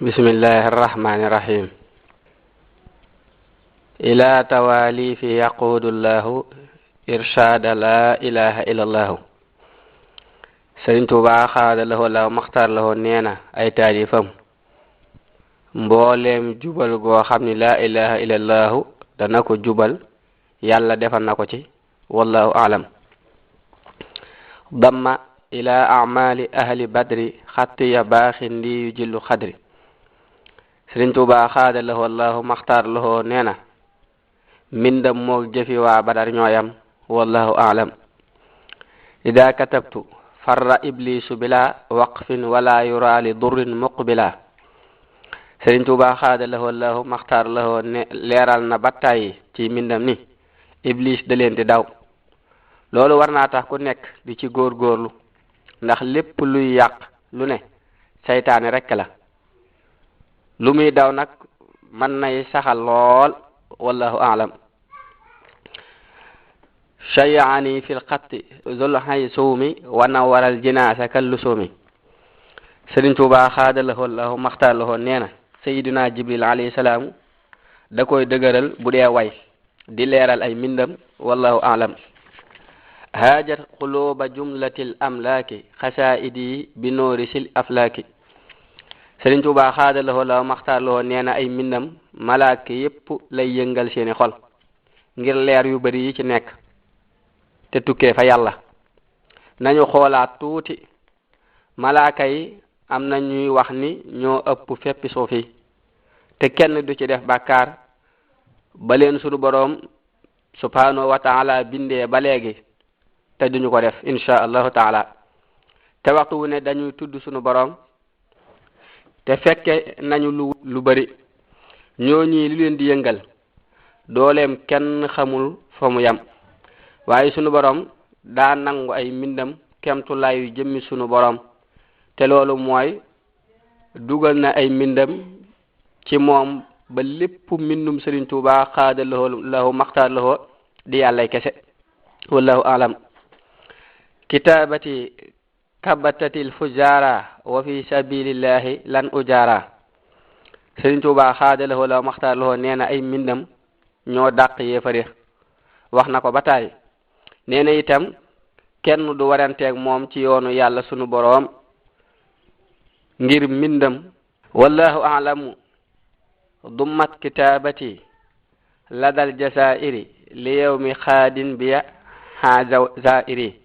بسم الله الرحمن الرحيم. إلى تواليف يقود الله إرشاد لا إله إلا الله. Sëriñ Tuubaa xaada lahu la maxtar lahu neena ay taalifam mbooleem jubal goo xam ni laa ilaha illallahu dana ko jubal yàlla defal na ko ci wallahu aalam. damma ila amali ahli badri xattiya baaxin li yu jillu xadri. Sëriñ Tuubaa xaada lahu allahu maxtar lahu neena mbindam moog jëfi waa badar ñooyam wallahu aalam. ida katabtu farra iblisu bila waqfin wala yura li durrin muqbila. Sëriñ Tuubaa xaada lahu allahu maxtaar lahu ne leeral na battayi ci mbindam ni iblis da leen di daw. loolu war naa tax ku nekk di ci góorgóorlu ndax lépp luy yàq lu ne saytaane rekk la. lu muy daw nag mën nay saxal lool wallahu aalam. shay'ani fil xatti zul hay suumi wa nawaral jinaasa kallu suumi. Sëriñ Tuubaa xaada lahu allahu maxtaar lahu nee na sayiduna jibril alayhi salaam da koy dëgëral bu dee way di leeral ay mbindam wallahu aalam. haajat xuluuba jumlatil amlaaki xasaa'idi bi noori sil aflaaki. Sëriñ Tuubaa xaada lahu allahu maxtaar lahu nee na ay mbindam malaaka yépp lay yëngal seeni xol ngir leer yu bari yi ci nekk te tukkee fa yàlla. nañu xoolaat tuuti malaaka yi am na ñuy wax ni ñoo ëpp feppi suuf yi te kenn du ci def bàkkaar ba leen sunu boroom subhanahu wa taala bindee ba léegi te duñu ko def insha allahu taala. te waxtu wu ne dañuy tudd sunu boroom te fekke nañu lu bari. ñoo ñi lu leen di yëngal dooleem kenn xamul fa mu yam waaye sunu boroom daa nangu ay mbindam kemtulaayu jëmmi sunu boroom te loolu mooy dugal na ay mbindam ci moom ba lépp mbindum Sëriñ Tuubaa xaada lahu maxtaar lahu di yàllay kese wallahu alam. kitaabati kabatatil fujara wa fi sabilillahi lan ujara. Sëriñ Tuubaa xaada lahu maxtaar lahu nee na ay mbindam ñoo dàq yéefari wax na ko ba taay. nee na itam kenn du waranteeg moom ci yoonu yàlla sunu boroom ngir mbindam wallahu a'lamu. dummat kitaabati ladal jasairi li yawmi xaadin biya ha zairi.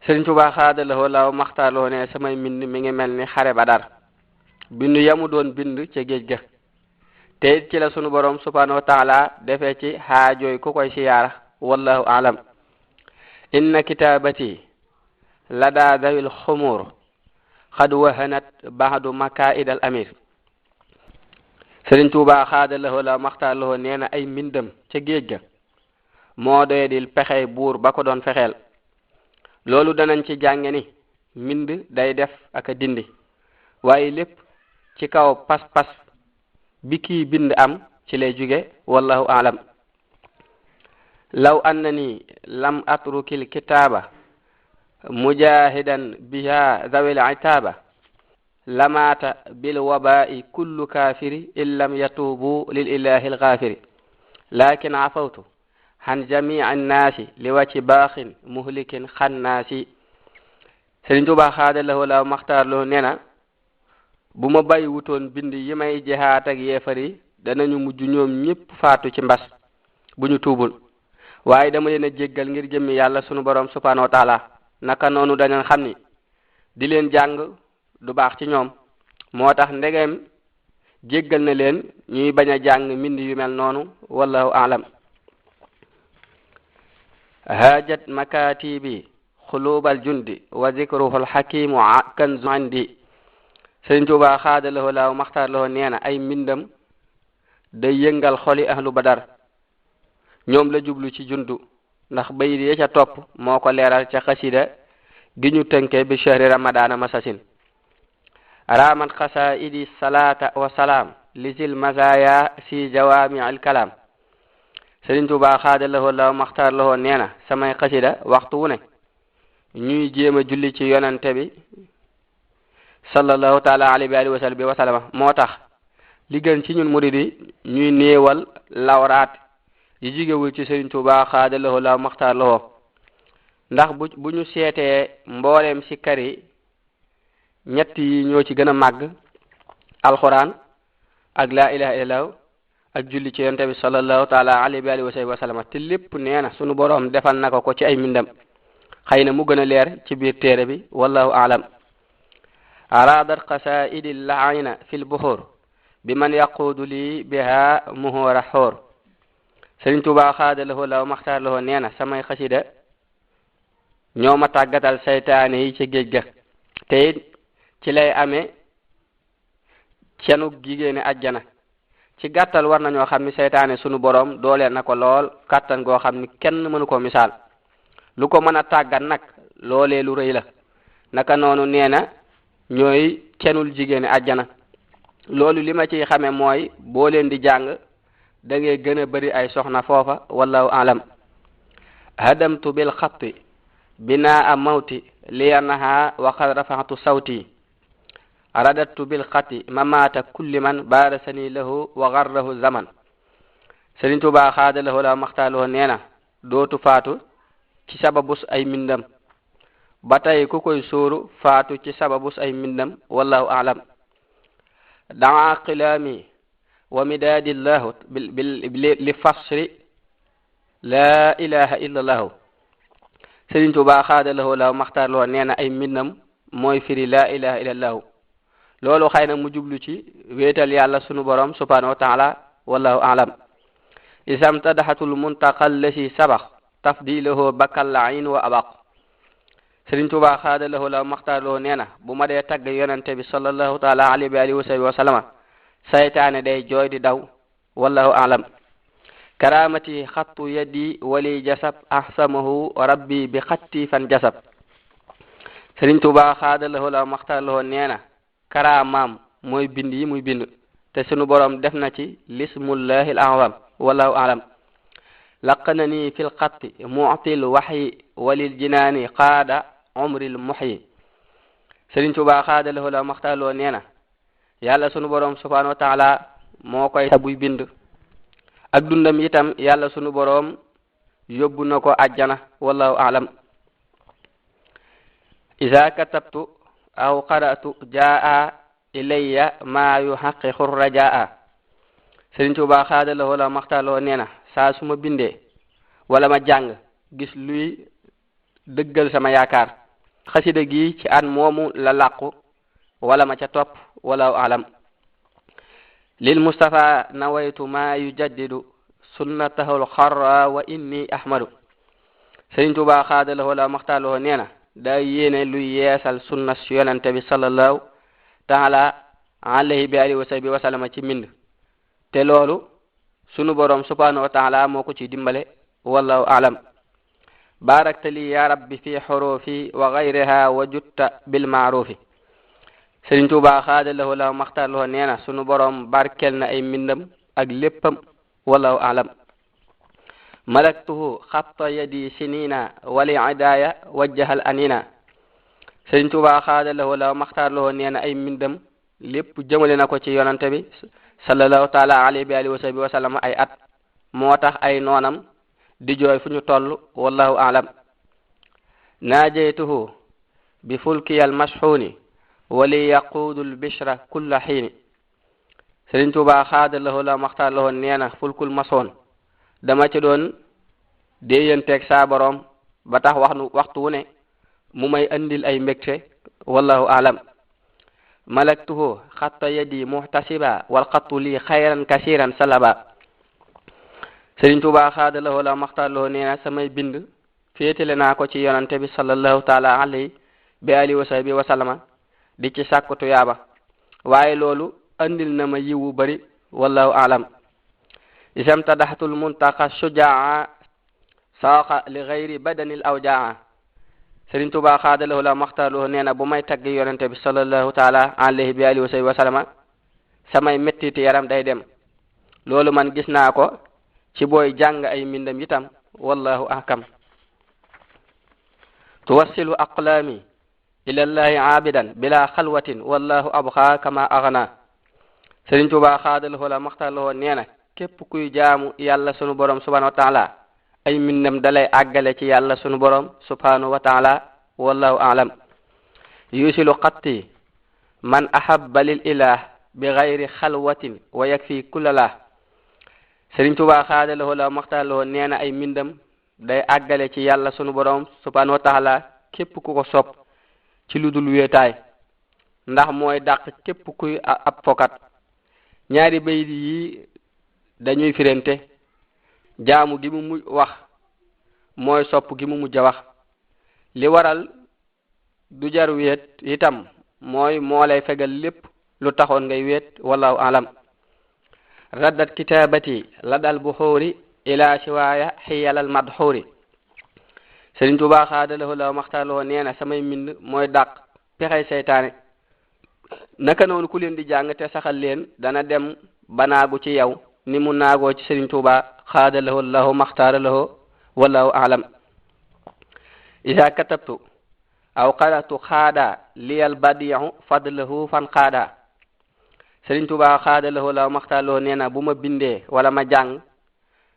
Sëriñ Tuubaa xaada lahu la maxtaar lahu ne samay mbind mi ngi mel ni xare Badar bindu yamu doon bind ca géej ga te it ci la sunu boroom subhanahu wa taala defee ci xaajooy ku koy siyaara wallahu a'lam. inna kitaabati lada dawil xumur xad wahanat ba'du makaid al amir. Sëriñ Tuubaa xaada lahu la maxtaar lahu nee na ay mbindam ca géej ga moo doye dil pexey buur ba ko doon fexeel. loolu danañ ci jànge ni mbind day def ak a dindi waaye lépp ci kaw pas-pas bi kii bind am ci lay jóge wallahu a'lam. law annani lam atrukil kitaaba mujahidan biha zawil itaaba lamaata bil waba'i kullu kafiri in lam yatubu lil ilahi al ghafiri lakin afawtu han jami'i an-nasi li wacci baaxin muhlikin xannaasi. Sëriñ Tuubaa xaada lahu la maxtaar lahu nee na bu ma bàyyi wutoon bind yi may jihaat ak yeefari danañu mujj ñoom ñépp faatu ci mbas bu ñu tuubul waaye dama leen a jéggal ngir jëmmi yàlla sunu boroom subhanahu wa taala. naka noonu dañu xam ni di leen jàng du baax ci ñoom moo tax ndegem jéggal na leen ñuy bañ a jàng mbind yu mel noonu wallahu a'lam. haajat makatibi xulubal jundi wa zikruhul hakimu kanzu indi. Sëriñ Tuubaa xaada lahu la maxtaar lahu nee na ay mbindam day yëngal xoli ahlu badar ñoom la jublu ci jundu ndax bayit ya ca topp moo ko leeral ca xasida gi ñu tënke bi shahri ramadana masasin. ramat xasaidi salata wa salaam lisil mazaya si jawami al kalam. Sëriñ Tuubaa xaada lahu la maxtaar lahu nee na samay xasida waxtu wu ne ñuy jéem a julli ci yonante bi sallallahu taala alayhi wa sallam moo tax li gën ci ñun murid yi ñuy néewal lawraat yi jigewul ci Sëriñ Tuubaa xaadalahoo la maxtaar lahoo ndax bu ñu seetee mbooleem si kari ñett yi ñoo ci gën a màgg alxuraan ak laa ilaha illallah ak julli ci yonent bi sallallahu taala alayhi wa sallam te lépp nee na sunu boroom defal na ko ci ay mbindam xëy na mu gën a leer ci biir téere bi wallahu aalam aradat qasaidi laayna fi lbuxur bi man yaquudu lii biha muhura xoor Sëriñ Tuubaa xaadalahoo la maxtaar lahoo nee na samay xasida ñoo ma tàggatal saytaane yi ci géej ga te it ci lay amee cenug jigéene ajjana ci gàttal war nañoo xam ni saytaane sunu boroom dooleel na ko lool kàttan goo xam ni kenn mënu ko misaal lu ko mën a tàggat nag loolee lu rëy la naka noonu nee na ñooy cenul jigéene ajjana loolu li ma ciy xame mooy boo leen di jàng da ngay gën a bari ay soxna foofa wallahu alam hadamtu bil xatti binaa mawti liyanaha wa qad rafa'tu sawti radattu bil xatti mamata kulli man barasani lahu wa garrahu zaman Sëriñ Tuubaa xaadalahoo la maxtaaloo nee na dootu faatu ci sababus ay mbindam ba tey ku koy sóoru faatu ci sababus ay mbindam wallahu alam daa qilaami wa midaadillahu li fasri laa ilaha illa allahu Sëriñ Tuubaa xaadalahoo la maxtaaloo nee na ay mbindam mooy firi laa ilaha illa allahu loolu xëy na mu jublu ci wéetal yàlla sunu borom subhanahu wa taala wallahu alam isam tadaxatul muntaqal lasi sabax tafdilahu bakkal lain wa abaq Sëriñ Tuubaa xaadalahoo la maxtaarloo nee na bu ma dee tagg yonente bi sallallahu taala alayhi wa sallama saytaane day jooy di daw wallahu alam karamati xattu yaddi wali jasab ahsamahu rabbi bi xatti fan jasab Sëriñ Tuubaa xaadalahoo la maxtaarloo nee na karaamaam mooy bind yi muy bind te sunu borom def na ci lismullahi al-azam wallahu alam laqanani fil xatti mu'til waxyi walil jinaani qaada umril muhyi Sëriñ Tuubaa xaadalahoo la maxtaaloo nee na yàlla sunu borom subhanahu wa taala moo koy buy bind ak dundam itam yàlla sunu borom yóbbu na ko ajjana wallahu alam iza katabtu aw qara'tu jaa ilayya ma yuhaqqiqu rajaa Sëriñ Tuubaa xaadalahoo la maxtaaloo nee na saa su ma bindee wala ma jàng gis luy dëggal sama yaakaar xasida gi ci an moomu la làqu wala ma ca topp wallahu alam lil Mustafa nawaytu ma yujaddidu sunnatahul xarra wa inni ahmadu Sëriñ Tuubaa xaadalahoo la maxtaaloo nee na daa yéene luy yeesal sunna si yonente bi sallallahu taala alayhi bi alihi wa sallam ci mbind te loolu sunu borom subhanahu wa taala moo ko ci dimbale wallahu alam barakta li ya rabbi fi xurufi wa gayriha wa jutta bil maarufi Sëriñ Tuubaa xaadalahoo la maxtaarloo nee na sunu borom barkel na ay mbindam ak léppam wallahu alam malaktuhu xatta yadi sinina wali idaya wajjahal anina Sëriñ Tuubaa xaadalahoo la maxtaarloo nee na ay mbindam lépp jëmale na ko ci yonante bi sallallahu taala alayhi bi alihi wa sallam ay at moo tax ay noonam di jooy fu ñu toll wallahu alam naajaytuhu bi fulkiyal mashxuuni wali yaquudul bishra kulla xiini Sëriñ Tuubaa xaadalahoo la maxtaarloo nee na fulkul masoon dama ci doon déeyanteeg saa borom ba tax waxtu wu ne mu may andil ay mbégte wallahu alam malaktuhu xatta yadi muhtasiba wal xattu lii xayran kasiran salaba Sëriñ Tuubaa xaadalahoo la maxtaarloo nee na samay bind féetale naa ko ci yonante bi sallallahu taala alayhi bi alihi wa sallama di ci sàkku tuyaaba waaye loolu andil na ma yiwu bari wallahu alam isam tadaxtul muntaqa shujaa saaqa li gayri badanil awjaa Sëriñ Tuubaa xaadalahoo la maxtaarloo nee na bu may tagg yonente bi sallallahu taala alayhi bi alihi wa sallama samay mettiti yaram day dem loolu man gis naa ko ci booy jàng ay mbindam itam wallahu ahkam tuwassilu aqlaami ila llahi aabidan bila xalwatin wallahu abqa kama aghna Sëriñ Tuubaa xaadalahoo la maxtarlahoo nee na képp kuy jaamu yàlla sunu borom subhanahu wa taala ay mbindam dalay àggale ci yàlla sunu borom subhanahu wa taala wallahu a'lam yusilu xatti man ahabba lil ilah bi gayri xalwatin wa yakfi kullalah Sëriñ Tuubaa xaadalahoo la maxtarlahoo nee na ay mbindam day àggale ci yàlla sunu borom subhanahu wa taala képp ku ko sopp ci ludul wéetaay ndax mooy dàq képp kuy ab fokat ñaari bayit yi dañuy firente jaamu gi mu wax mooy sopp gi mu mujj wax li waral du jar wéet itam mooy moo lay fegal lépp lu taxoon ngay wéet wallahu alam raddat kitabati ladal buxuuri ila siwaaya xiyalal madxuuri Sëriñ Tuubaa xaadalahoo la maxtarlahoo nee na samay mbind mooy dàq pexey seytaane naka noonu ku leen di jàng te saxal leen dana dem banaagu ci yow ni mu naagoo ci Sëriñ Tuubaa xaadalahoo lahu maxtarlahoo wallahu alam isa katabtu aw qaratu xaada liyal badiu fadlahu fan xaada Sëriñ Tuubaa xaadalahoo lahu maxtarlahoo nee na bu ma bindee wala ma jàng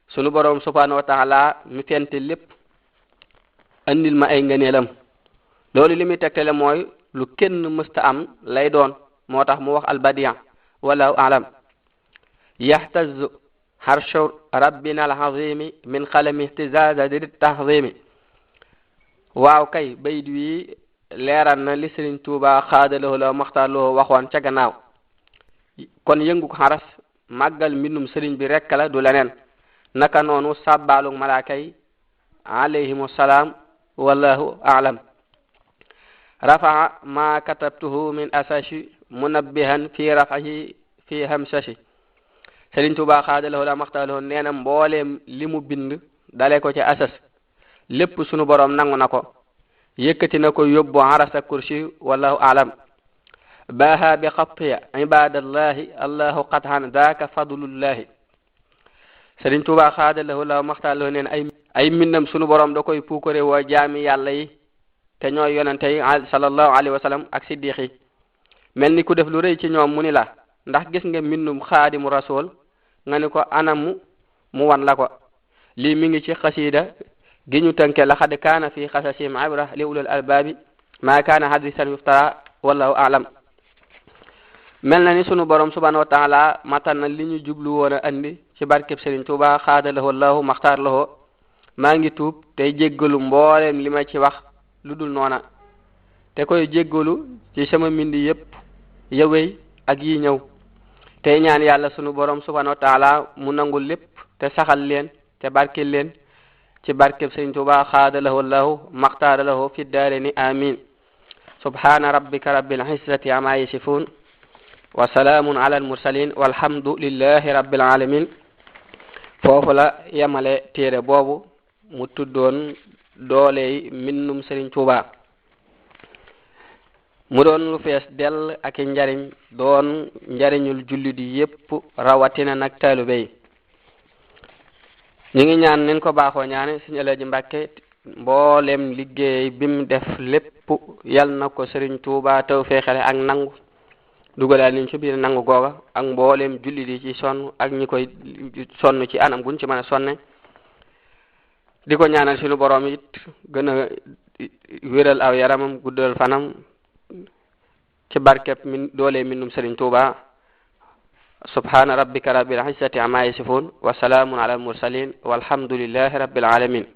sunu borom subhanahu wa taala mi fente lépp andil ma ay ngëneelam loolu li muy tegtale mooy lu kenn mësta am lay doon moo tax mu wax albadiya wallahu alam yahtazu harshu rabbina alazimi min qalami ihtizaza di tahzimi waaw kay bayit wi leeral na li Sëriñ Tuubaa xaadalahoo la maxtarlahoo waxoon ca gannaaw kon yëngu ko xaras màggal mbindum sëriñ bi rekk la du leneen naka noonu sàbbaalu malaaka yi alayhimu salaam wallahu a'lam rafa'a ma katabtuhu min asashi munabbihan fi rafahi fi hamsashi Sëriñ Tuubaa xaadalahoo la maxtarlahoo nee na mbooleem li mu bind dale ko ci asas lépp sunu borom nangu na ko yëkkati na ko yóbbu arasa kursi wallahu a'lam baha bi xattiya ibadallahi allahu qat'an daaka fadlullahi Sëriñ Tuubaa xaadalahoo la maxtarlahoo nee na ay mbindam sunu borom da koy puukare woo jaami yàlla yi te ñooy yonente yi sallallahu alayhi wa sallam ak siddiq yi mel ni ku def lu rëy ci ñoom mu ni la ndax gis nga mbindum xaadimu rasul nga ni ko anamu mu wan la ko lii mi ngi ci xasiida gi ñu tënke laqad kaana fi qasasihim ibra li ulul albaabi ma kaana hadisan yuftara wallahu a'lam mel na ni sunu borom subhanahu wa taala matal na li ñu jublu woon a andi ci barkeb Sëriñ Tuubaa xaadalahoo lahu maxtarlahoo maa ngi tuub tey jéggalu mbooleem li ma ci wax lu dul noona te koy jéggalu ci sama mbindi yépp yawey ak yi ñëw tey ñaan yàlla sunu borom subhanahu wa taala mu nangul lépp te saxal leen te barkeel leen ci barkeb Sëriñ Tuubaa xaadalahoo lahu maxtarlahoo fi daareni amin subhana rabbika rabbil izzati amma yasifun wa salaamun ala al mursalin walhamdulillahi rabbil alamin foofu la yemale téere boobu mu tuddoon dooley mbindum Sëriñ Tuubaa mu doon lu fees dell ak njariñ doon njariñul jullit yépp rawatina nag taalibe yi ñu ngi ñaan nin ko baaxoo ñaane Sëriñ Alaaji Mbàkke mboolem liggéey bim def lépp yal na ko Sëriñ Tuubaa tawfeexale ak nangu dugalal niñ ci biir nangu googa ak mboolem jullit yi ci sonn ak ñi koy sonn ci anam guñ ci mën a sonne di ko ñaanal suñu borom it gën a wéral aw yaramam guddal fanam ci barkeb min doole minum Sëriñ Tuubaa subhana rabbika rabbil izzati amma yasifun wa salamun ala al mursalin walhamdulillahi rabbil alamin